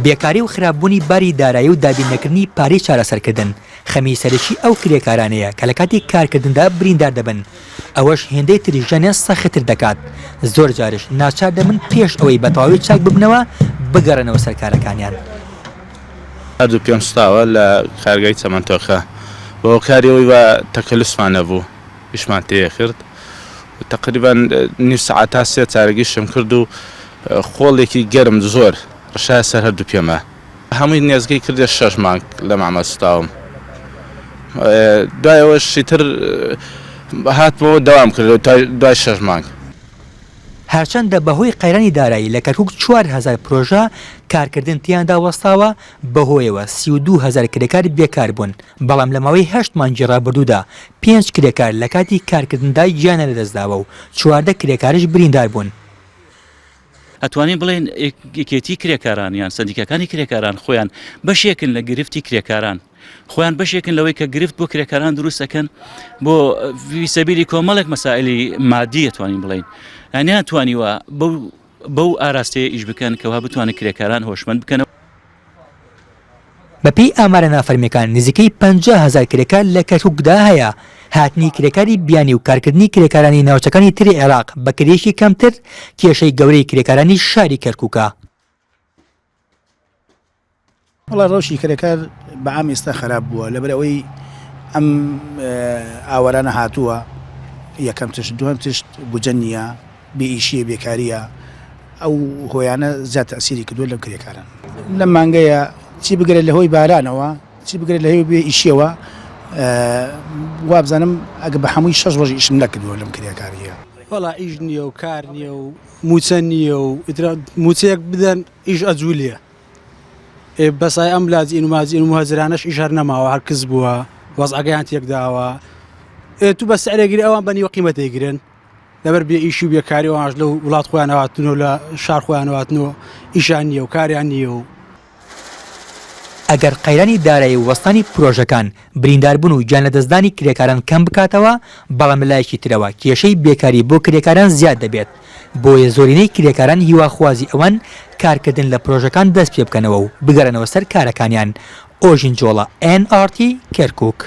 بێکاری و خراپبوونی باری دارایی و دابیننەکردنی پارەی چارەسەرکردن، خەمی سەرەکی ئەو کرێکارانەیە کە لەکاتی کارکردندا بریندار دەبن، ئەوەش هێندەی تر ژیانیان سەختتر دەکات، زۆر جاریش ناچار دەبن پێش ئەوەی بە تەواوی چاک ببنەوە بگەڕێنەوە سەر کارەکانیان. هەردوو پێم سوتاوە لە کارگای چەمەنتۆکە بە هۆکاری ئەوەی وا تەکەلوسمان نەبوو ئیشمان تێکرد تەقریبەن نیو سەعات تا سێ چارەک ئیشم کرد و خۆڵێکی گەرم زۆر ڕشایە سەر هەردوو پێما هەمووی نێزگەی کردە شەش مانگ لە مەعمەل سوتاوم دوای ئەوەش ئیتر هاتمەوە دەوام کرد دوای شەش مانگ. هەرچەندە بەهۆی قەیرانی دارایی لە کەرکوک 4000 پرۆژە کارکردن تیاندا وەستاوە، بەهۆیەوە 32 هەزار کرێکار بێکار بوون، بەڵام لە ماوەی هەشت مانگی ڕابردوودا پێنج کرێکار لەکاتی کارکردندا گیانیان لەدەستداوە و 14 کرێکاریش بریندار بوون. ئەتوانین بڵێین یەکێتی کرێکاران یان سەندیکاکانی کرێکاران خۆیان بەشێکن لە گرفتی کرێکاران خۆیان بەشێکن لەوەی کە گرفت بۆ کرێکاران دروست ئەکەن بۆ سەبیلی کۆمەڵێک مەسائلی مادی ئەتوانین بڵێین ئەنیان توانیوە بەو بەو ئاراستەیە ئیش بکەن کەوا بتوانن کرێکاران هۆشمەند بکەنەوە. بەپێی ئامارە نافەرمییەکان نزیکەی 50 هەزار کرێکار لە کەرکوکدا هەیە، هاتنی کرێکاری بیانی و کارکردنی کرێکارانی ناوچەکانی تری عێراق بە کرێیەکی کەمتر کێشەی گەورەی کرێکارانی شاری کەرکوکە. وەڵا ڕەوشی کرێکار بە عام ئێستا خراپ بووە لەبەر ئەوەی ئەم ئاوارانە هاتووە یەکەم تشت دووەم تشت بوجە نییە بێ ئیشیە بێکاریە ئەو هۆیانە زیاد تەسیری کردووە لەم کرێکاران لەم مانگەیە چی بگرە لە هۆی بارانەوە چی بگرە لە هۆی بێ ئیشیەوە وابزانم ئەگە بە هەمووی شەش ڕۆژ ئیشم نەکردووە لەم کرێکاریە. وەڵا ئیش نییە و کار نییە و مووچە نییە و ئیتر مووچەیەک بدەن ئیش ئەجوولێ ئێ بەس ئای ئەم لاجئین و ماجئین و موهاجرانەش ئیش هەر نەماوە هەر کز بووە وەزعەکەیان تێکداوە ئێ تو بە سعرێک گری ئەوان بە نیوە قیمەت دەیگرن لەبەر بێ ئیشی و بێکاری ئەوانش لەو وڵات خۆیان هاتن و لە شار خۆیان هاتن و ئیشان نییە و کاریان نییە و ئەگەر قەیرانی دارایی و وەستانی پرۆژەکان، برینداربوون و گیانلەدەستدانی کرێکاران کەم بکاتەوە، بەڵام لە لایەکی ترەوە کێشەی بێکاری بۆ کرێکاران زیاد دەبێت، بۆیە زۆرینەی کرێکاران هیواخوازی ئەوەن کارکردن لە پرۆژەکان دەست پێبکەنەوە و بگەڕێنەوە سەر کارەکانیان. ئۆژین جۆڵا، ئێن ئاڕ تی، کەرکوک.